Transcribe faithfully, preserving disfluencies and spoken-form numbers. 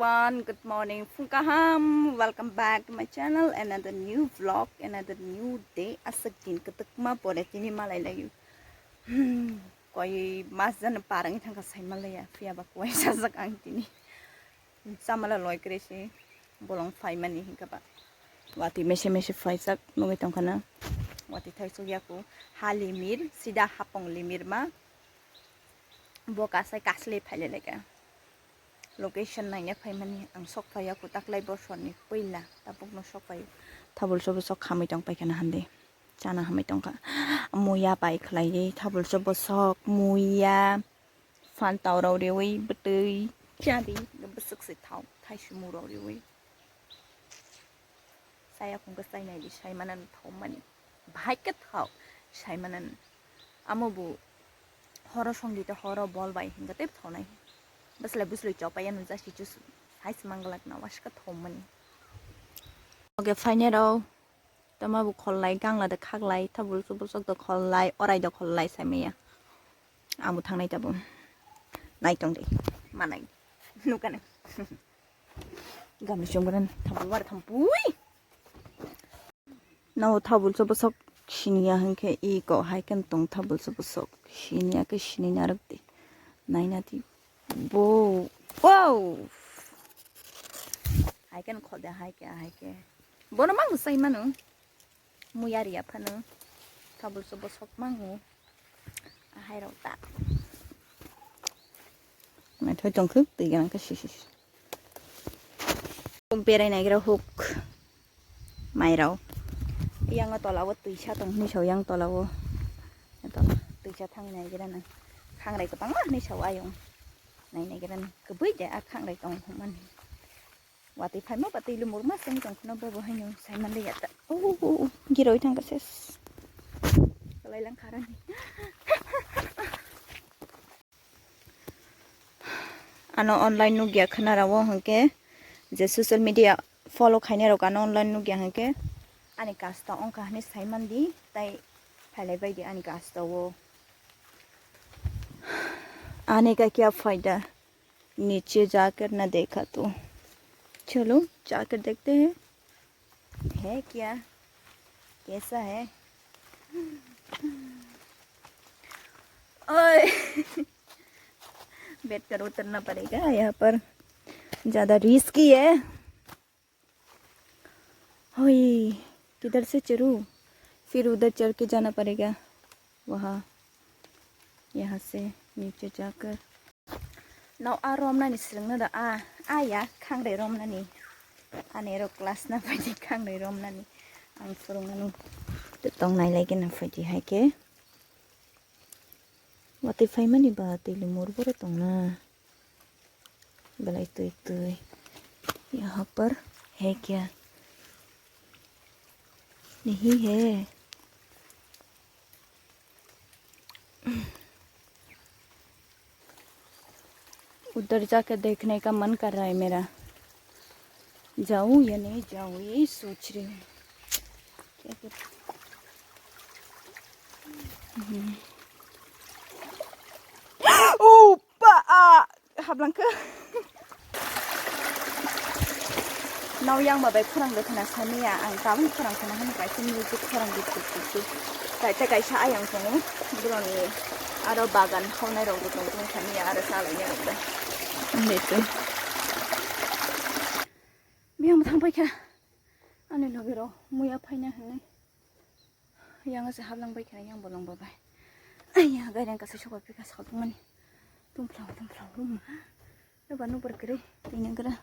One, good morning, phung kaham. Welcome back to my channel. Another new vlog, another new day. Aswk din kwtwkma pore tini malai layu. Hmm, koi mas jani parang thangkha sai malaya. Phiya ba koi sajak ang tini. Chamala loi kre se bolong phai mani hinkha ba. Watwi mese mese phaijak nugwi tongkha na. Watwi thaisuk yaku ha limir, sida hapong limir ma. Bo kasai kasle phaile leka. Location naina phaimani ang sok phaiya ku taklai bosorni puila tabukno sok phai. Thabulso bwsok khamwi tong paikha na hande. Chana hamwi tongkha. Muya pai khlaiwi thabulso bwsok, muya, phan tau rok riwi bwtwi chadi bwswk se thau thaisu mu rok riwi. Saya khungkhe chainai di saimanani thaumani. Bahai khe thau saimanani. Amo bo horo songdi tei horo bol bai hinkhe tei thaunai. Bwslai bwslai chopaiya nung jasi chus sai se manglak na waska thaumani. Oke phainai rok tama bo khollai gangla de khaklai thabul chubul sok de khollai orai de khollai saimaya. Amo thangnai tabo. Naitong de manai nukane. Gamli chumgran thampui war thampui. Nao thabul chubusok siniya hinkhe i ko hai khe tong thabul chubusok siniya khe sinina rwk di. Naina di. Bo. Wow. Hai khe khode hai khe hai khe. Bono mang sai manu. Muya riya phano. Thabul chubusok mangu. Ahai rok ta. Naithoi tongkhe twi gana khe sisi. Berai naigra huk mairao. Yang tola o twisa tong hinwi sao yang tola o. Tola twisa thang naigra na. Khangrai kwbangma hinwi sao ayung. Nai naigra na. Kwbui de a khangrai tong humani. Watwi phaima ba twi lumurma seng tong khuna bobo haino saiman de yata. Oh, oh, oh, oh. Giroi thangka ses. Kalai lang kharani. Ano online nugya khna rawo hwnkhe je social media follow khainai rok ano online nugya hwnkhe ani kasta wngkha hwnwi saiman di tai phailai bai di ani kasta o. आने का क्या फायदा, नीचे जाकर ना देखा तो। चलो जाकर देखते हैं। है क्या, कैसा है? ओए, बैठ कर उतरना पड़ेगा यहाँ पर, ज़्यादा रिस्की है। ओए, किधर से चढ़ूँ? फिर उधर चढ़ के जाना पड़ेगा। Waha, yaha se niche jaker. Nao a romnani swrwngno da a, a ya khangrwi romnani. Ani ero class na phaidi khangrwi romnani. Ang phwrwngmani. Tong nai lai khe na phaidi hai khe. Watwi phaimani ba twi lumur boro tongna. Belai twi twi. Yaha par hai khe. Nahi hai. उधर जाके देखने का मन कर रहा है मेरा। जाऊँ या नहीं जाऊँ, यही सोच रही हूँ। क्या करूँ? हम्म। Упа! А! Hablangkhe. Nao yang ba bai khorang de khana samiya, ang tabung khorang khana hwnwi kaisa music khorang di tuk tuk tuk. Kaisa kaisa ayang tongo, boroni aro bagan hawnai rok bo tong tong samiya, aro chalainai rok bo. Ang de twi. Biyang bo thang paikha, ani loge rok muya phaina hwnwi. Yang se hablang bai khana yang bolong ba bai. Ai ya, gairang kasa sok bai phika sok tongmani. Tum phlang, tum phlang, rum. Nobar nobar kwrwi, tini gra.